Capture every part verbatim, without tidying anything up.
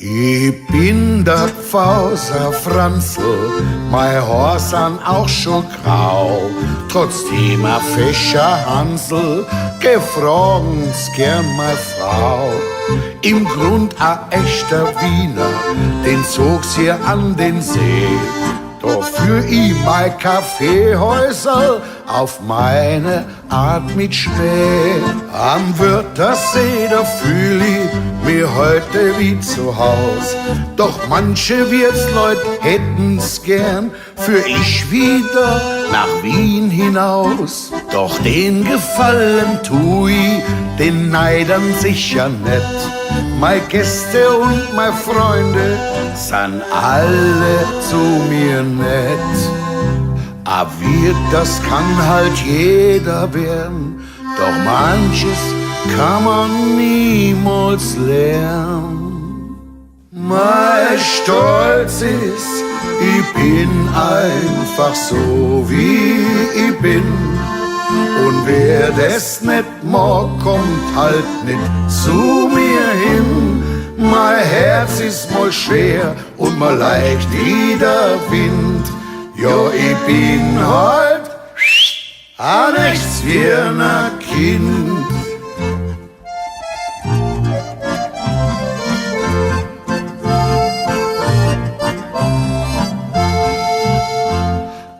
Ich bin der Pfauser Franzl, mei Hoor sin och schon grau. Trotzdem e fescher Hansel, gefrogen gern mei Frau. Im Grund e echter Wiener, den Zug hier an der See. Do führ ich mei Kaffeehäuserl auf meine Art mit Schnee. Am Wörthersee, do fühl ich mich heut wie zu Haus. Doch manche Wirtsleut hätten's gern, führ ich wieder nach Wien hinaus. Doch den Gefallen tu ich den Neidern sicher net. Mei Gäste und mei Freunde sin alle zu mir nett. E Wirt, das kann halt jeder werden, doch manches kann man niemals lernen. Mei Stolz is, ich bin einfach so, wie ich bin. Und wer das net mag, kommt halt nit zu mir hin. Mei Herz is mol schwer und mol leicht wie der Wind. Jo, ich bin halt e Nächswiener Kind.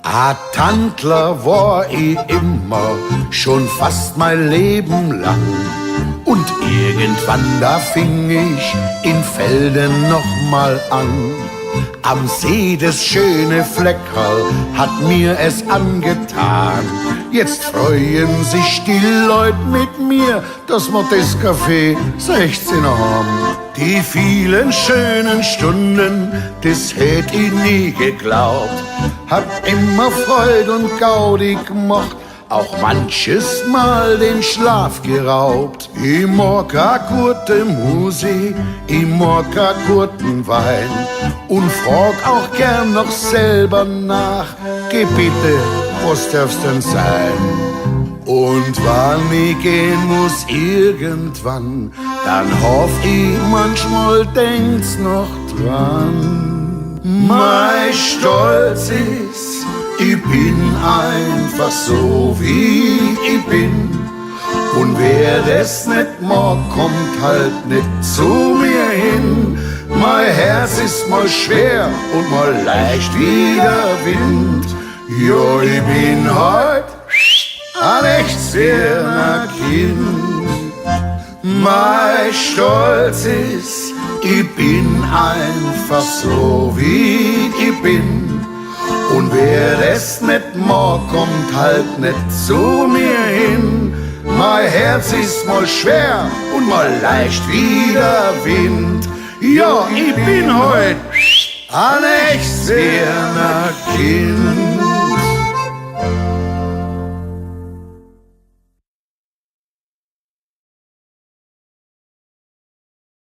E Tandler wor ich immer, schon fast mei Leben lang. Und irgendwann, da fing ich in Velden noch mal an. Am See das schöne Fleckerl hat mir es angetan. Jetzt freuen sich die Leut mit mir, dass mer das Café sechzehn han. Die vielen schönen Stunden, das hätt ich nie geglaubt. Hat immer Freud und Gaudi gemacht, auch manches Mal den Schlaf geraubt. Ich mag e gute Musik, ich mag e guten Wein und frag auch gern noch selber nach: Geh bitte, was darf's denn sein? Und wann ich gehen muss irgendwann, dann hoff ich manchmal, denkt's noch dran. Mei Stolz is, ich bin einfach so, wie ich bin. Und wer das net mag, kommt halt net zu mir hin. Mei Herz is mol schwer und mol leicht wie der Wind. Jo, ich bin heut e Nächswiener Kind. Mei Stolz is, ich bin einfach so, wie ich bin. Und wer das net mag, kommt halt net zu mir hin. Mei Herz is mol schwer und mol leicht wie der Wind. Jo, ich bin heut e Nächswiener Kind.